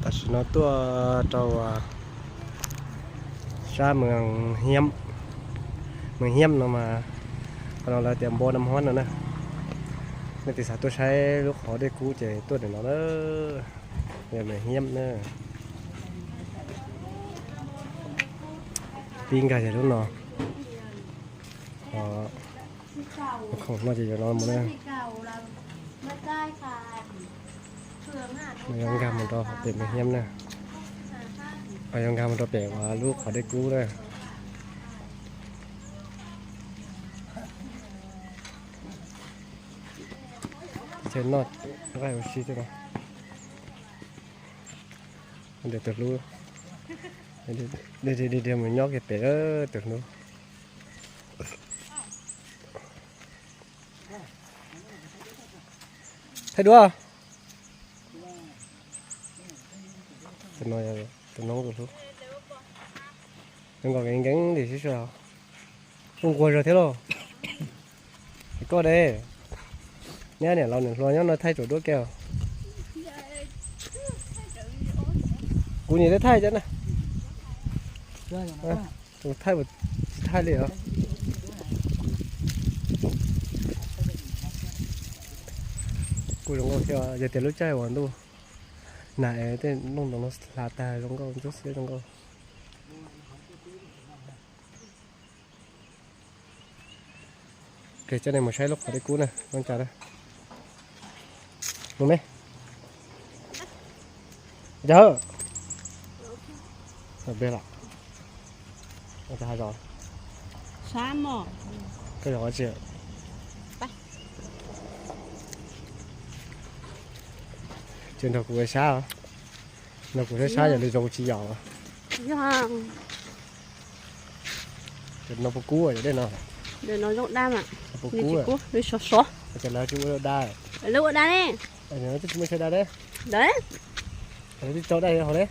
Tam sim no tuaj rau sab Mws Hiab, Mws Hiab no mas, qhov no lawv tias Npoo Nam Huab no na. Nej tig xav tuaj saib lub qhov dej kub ces tuaj ntawm no na, yog Mws Hiab na. Pib nkag yog lub no, khoom no ces yuav no mus na. Yuav nkag mus rau pem Mws Hiab na, yuav nkag mus rau pem lub qhov dej kub na. Chaw noj nqaij ua si tej no. Tus hlub, mus nyob kiag pem tus hlub. Thaij duab. Tus no, tus no tus hlub. Zoo nkaus nkees nkees li sib sua. Ua nquag zog thiab lauj. Koj de, neb niam laus niam hluas nyob no thaij tsuam duab kiag. Kuv niam thaij thaij cov na. Kuv thaij tsis thaij li os. Kuj zoo nkauj thiab, yog tias lub caij uas ntuj nag es tej nplooj ntoo no hla tag zoo nkauj ntxub xiab zoo nkauj. Ces coj nej mus saib lub qhov dej kub na, mus me. Cas, koj zov tsi? Ces nrog kuv ua sab, nrog kuv saib sab yog li zoo tsis yog. Ces no puas kub, dej no, dej no zoo dab mas, puas kub, sov sov. Ces lawv tsis ua dab, lawv ua dab ne, tsis muaj chaw dab ne, lawv tsis tau dab hauv ne,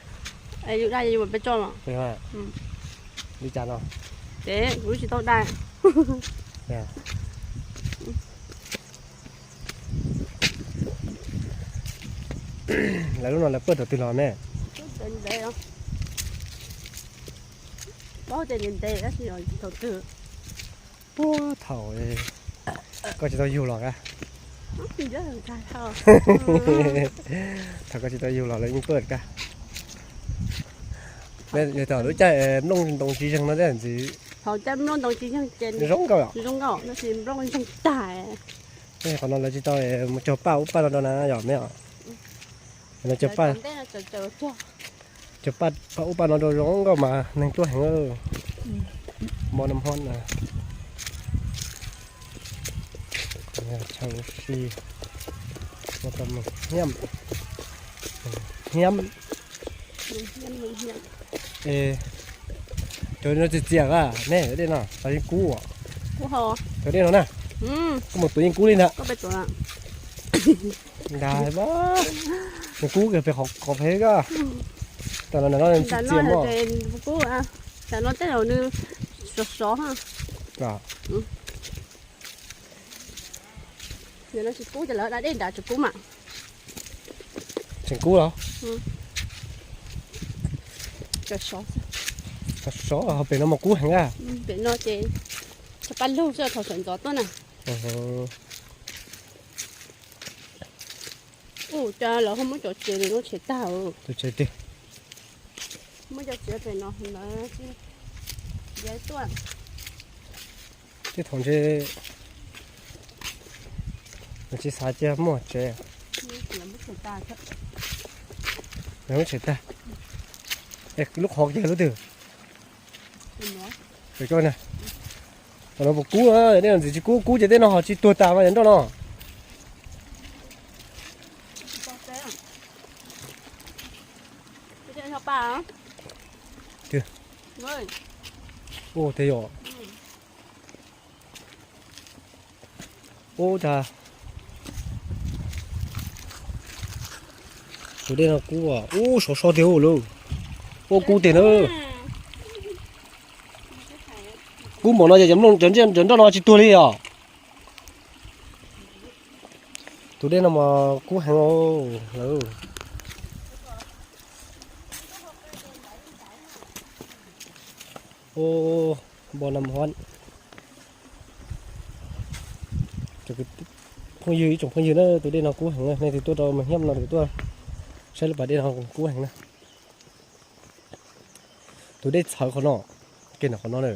yus dab yus peb tso mas, li cas no, ces kuv tsis tau dab. Lawv lub no lawv pawj thaum twg los ne? Puag thaum koj tsis tau yug los a. Thaum koj tsis tau yug los lawv yeej pawj ka. Yog thaum lub caij nplooj ntoo tsis zeeg no thiab ntxiv. Thaum caij nplooj ntoo tsis zeeg ces zoo nkauj, zoo nkauj, tab sis nplooj zeeg tag. Qhov no lawv tsis tau mus cog paj ub paj no rau na yom me os. Lawv cog paj, cog paj ub paj no rau zoo nkauj mas neeg tuaj heev. Npoo Nam Huab na. Chaw ua si, ua tau Mws Hiab, Hiab. Cov no txias txias a ne, cov dej no los yeej kub. Cov dej no na, koj mus tuav yeej kub li ntag. Nag, nws kub kiag pem qhov pem ko. Tam no nws txias txias mog. Tam no tej zaum nws sov sov. Yog no tsis kub ces lawv da dej nrad tsis kub mas. Tseem kub los? Sov sov, pem no mas kub heev a. Pem no ces cog paj lug xwb thaum sawv ntxov tuaj na. Ua cas lawv ho muab cov tsev lawv no tshem tag. Muab cov tsev pem no lawv tsis tuaj. Tej thaum ntshe nws tsis xav cia muaj tsev. Lawv muab tshem tag. Lub qhov kiag lub twg? Tam no puas kub, nej ntxim tsis kub, kub ces tej no ho tsis tuag tas mas yog nroj no. Ua tej yom. Ub, cas tus dej no kub, ub, sov so tiag lauj. Ub, kub tiag na. Kub npaum no ces cov nroj no tsis tuag li os. Tus dej no mas kub heev lawm. Ub, npau nas hmoov. Phooj ywg, ib tsoom phooj ywg na, tus dej no kub heev na, nej twg tuaj rau Moos Hiab no twg tuaj saib lub pas dej no kub heev na. Tus dej txhawv qhov no, kiag ntawm qhov no na,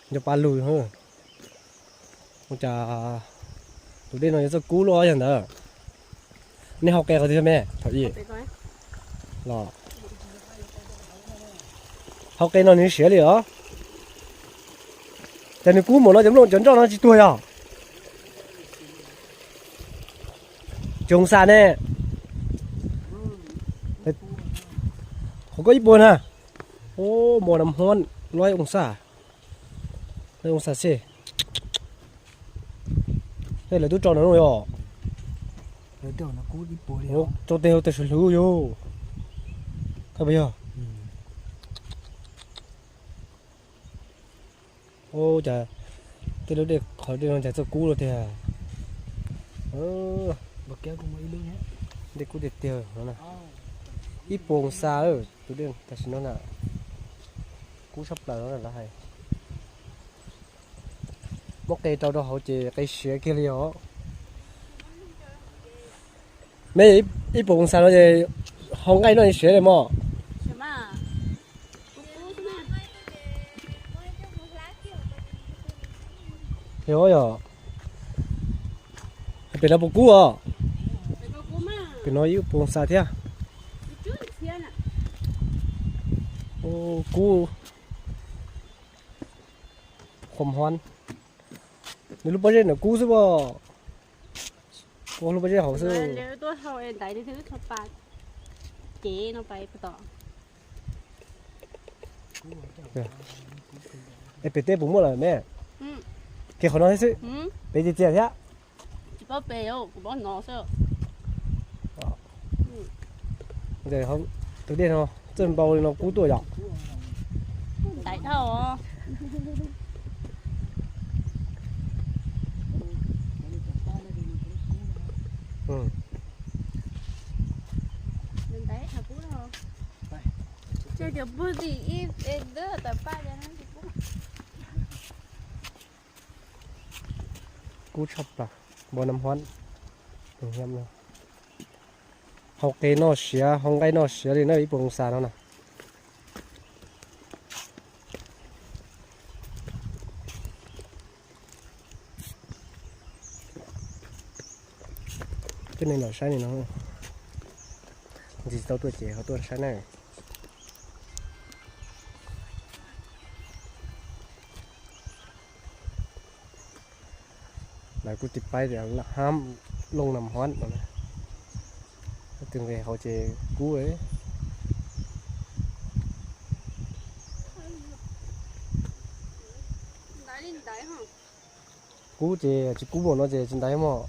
nco pa lug. Ua cas tus dej no yuav txawj kub luaj yog ntawd. Nej hau qe qhov twg me thaum ub los? Hau qe no nws siav li os. Cas nws kub npaum no cov nplooj cov nroj no tsis tuag yog? Cov xa ne. Qhov koj ib puas na. Ub, npau nas hmoov, lawm oo xa. Lawm oo xa xwb. Tej lawv twb tso no yog. Rau tej hauv tej sawv hlwv yog. Koj puas yog? Ub, cas tej lub dej qhov dej no cas txawj kub luaj tiag. Dej kub tiag tiag no na. Ib puas oo xa tus dej tam sim no na. Kub tshaj plaws no lawv hais. Muab qe rau rau hauv ces qe siav kiag li os. Me, ib puas oo xa no ces hau nqaij noj siav li mog. Yog, yog. Pem no puas kub os? Pem no ib puas oo xa thiab. Kub. Qhov hmoov. Nws lub pob zeb ntawm kub xwb pob. Ua lub pob zeb hauv xwb. Es pem teb puas muaj lawm me? Kiag qhov no thiab xwb. Pem txias txias thiab. Tus dej no txawj npau li no kub tuaj yom. Kub tshaj plaws, npau nas hmoov. Hau qe noj siav, hau nqaij noj siav li na ib puas oo xa no na. Coj nej los saib li no, ntxim tau tuaj ces ho tuaj saib na. Lawv kuj tiv paib tias hab looj nas hmoov no. Tus nqe hauv ces kub. Kub ces tsis kub npaum no ces tsis ntaiv mog.